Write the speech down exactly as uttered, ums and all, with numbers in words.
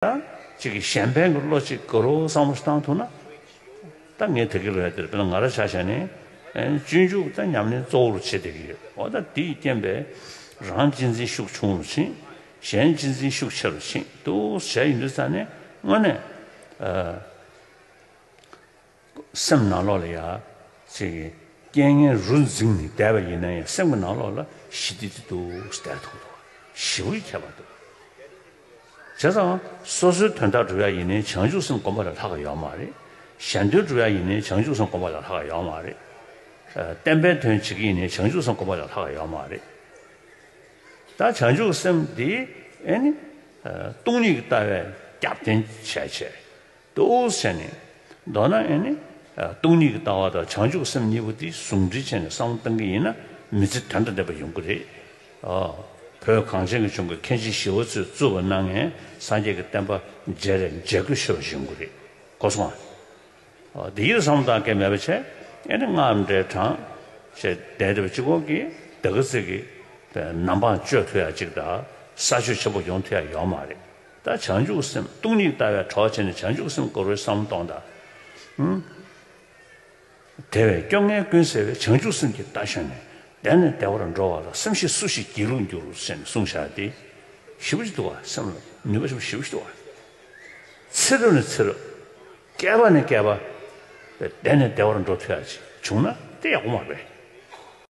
ད་ཅིག་གི་གཞན་ཕན་གྱི་བློ་ཅིག་དགའ་རབ་བསམ་བློ་ཞིག་བཏང་ཐུབ་ན། ད་ངས་ད་གི་ལོ་ཡ་དེར་དཔེར་ན་ང་རང་ཆ་བཞག་ནས་ཨེ་སྤྱོད་འཇུག་ད་ཉམས་ལེན་གཙོ་བོར་བྱེད་བསྡད་ཀྱི་ཡོད། འོ་ད་དེའི་རྐྱེན་པས་རང་གཅེས་འཛིན་ཤུགས་ཆུང་རུ་ཕྱིན། གཞན་གཅེས་འཛིན་ཤུགས་ཆེ་རུ་ཕྱིན་འདུག་བྱས་ཡིན་དུས་ཙང་ནས་དངོས་གནས་ཨ། སེམས་ནང་ལོགས་ལ་ཡ་ཅིག་རྐྱེན་ངན་རུ་འཛིངས་ནས་བསྡད་པ་ཡིན་ན་ཡང་སེམས་ཀྱི་ནང་ལོགས་ལ་ཞི་བདེ་དེ་འདུག་བསྡད་ཐུབ་འདུག་ཞེ་པོ་ཁྱད་པར་འདུག་བྱས་ཙང་སོ་སོའི་དོན་དག་སྒྲུབ་ཡ་ཡིན་ནའི་བྱང་ཆུབ་སེམས་སྒོམ་པ་ལས་ལྷག་ག་ཡོད་མ་རེད། གཞན་དོན་སྒྲུབ་ཡ་ཡིན་ནའི་བྱང་ཆུབ་སེམས་སྒོམ་པ་ལས་ལྷག་ག་ཡོད་མ་རེད། ཨ། བསྟན་པའི་དོན་བྱེད་ཀྱི་ཡིན་ནའི་བྱང་ཆུབ་སེམས་སྒོམ་པ་ལས་ལྷག་ག་ཡོད་མ་རེད། ད་བྱང་ཆུབ་སེམས་འདི་ཨེ་ནི་ཨ་སྟོང་ཉིད་ཀྱི་ལྟ་བས་རྒྱབ་རྟེན་བྱས་བྱས། འདུག་བྱས་ནས། མདོར་ན་ཨེ་ནི། སྟོང་ཉིད་ཀྱི་ལྟ་བ་དང་བྱང་ཆུབ་སེམས་གཉིས་པོ་དེ་ཟུང་འབྲེལ་བྱས་ནས་བསམ་བློ་བཏང་གི་ཡིན་ན་མི་ཚེ་དོན་དང་ལྡན་པ་ཡོང་གི་རེད། ཨ། བོད་གངས་ཅན་གྱི་ལྗོངས་ཀྱི་མཁན་ཆེན་ཞི་བ་འཚོས་གཙུག་པ་གནང་མཁན་སངས་རྒྱས་ཀྱི་བསྟན་པ་རྒྱས་རེ་རྒྱས་དགོས་ཤོས་ཡོང་གི་རེད། གོ་སོང་ཨ། འདི་ཡིན་བསམ་བློ་བཏང་མཁན་མེད་པ་བྱས་ཨེ་ནི་སྔགས་འདྲེ་གྲངས་བྱས་བསྡད་བསྡད་པ་གཅིག་པོ་གིས་ད་ག་ཚོད་ཀྱི་ནམ་འཕང་གཅོད་ཐུབ་ཡ་གཅིག་དང་ས་ཆོད་ཆེན་པོ་ཡོང་ཐུབ་ཡ་ཡོད་མ་རེད། ད་བྱང་ཆུབ་སེམས་སྟོང་ཉིད་ལྟ་བའི་གྲོགས་བྱས་ནས་བྱང་ཆུབ་སེམས་སྐོར་བའི་བསམ་བློ་གཏོང་དང་། ཨུམ། དེ་བས་སྐྱོ་ངལ་ཀུན་སེལ་བའི་བྱང་ཆུབ་སེམས་ཀྱི་རྟ་ཞོན་ནས་བདེ་ནས་བདེ་བར་འགྲོ་བ་ལ་སེམས་ཤེས་སུ་ཞིག་སྒྱིད་ལུག་འགྱུར་ཞེས་གསུངས་བཞག་སྟེ། ཞེ་པོ་ཅིག་འདུག་བ། སེམས་ལ་ནུས་པ་ཞེ་པོ་ཞེ་པོ་ཅིག་འདུག་བ། ཚེ་རབས་ནས་ཚེ་རབས། བསྐལ་པ་ནས་བསྐལ་པ། བདེ་ནས་བདེ་བར་འགྲོ་ཐུབ་ཡ་ཅིག་བྱུང་ན་དེ་ཡག་པོ་མ་རེད་པས།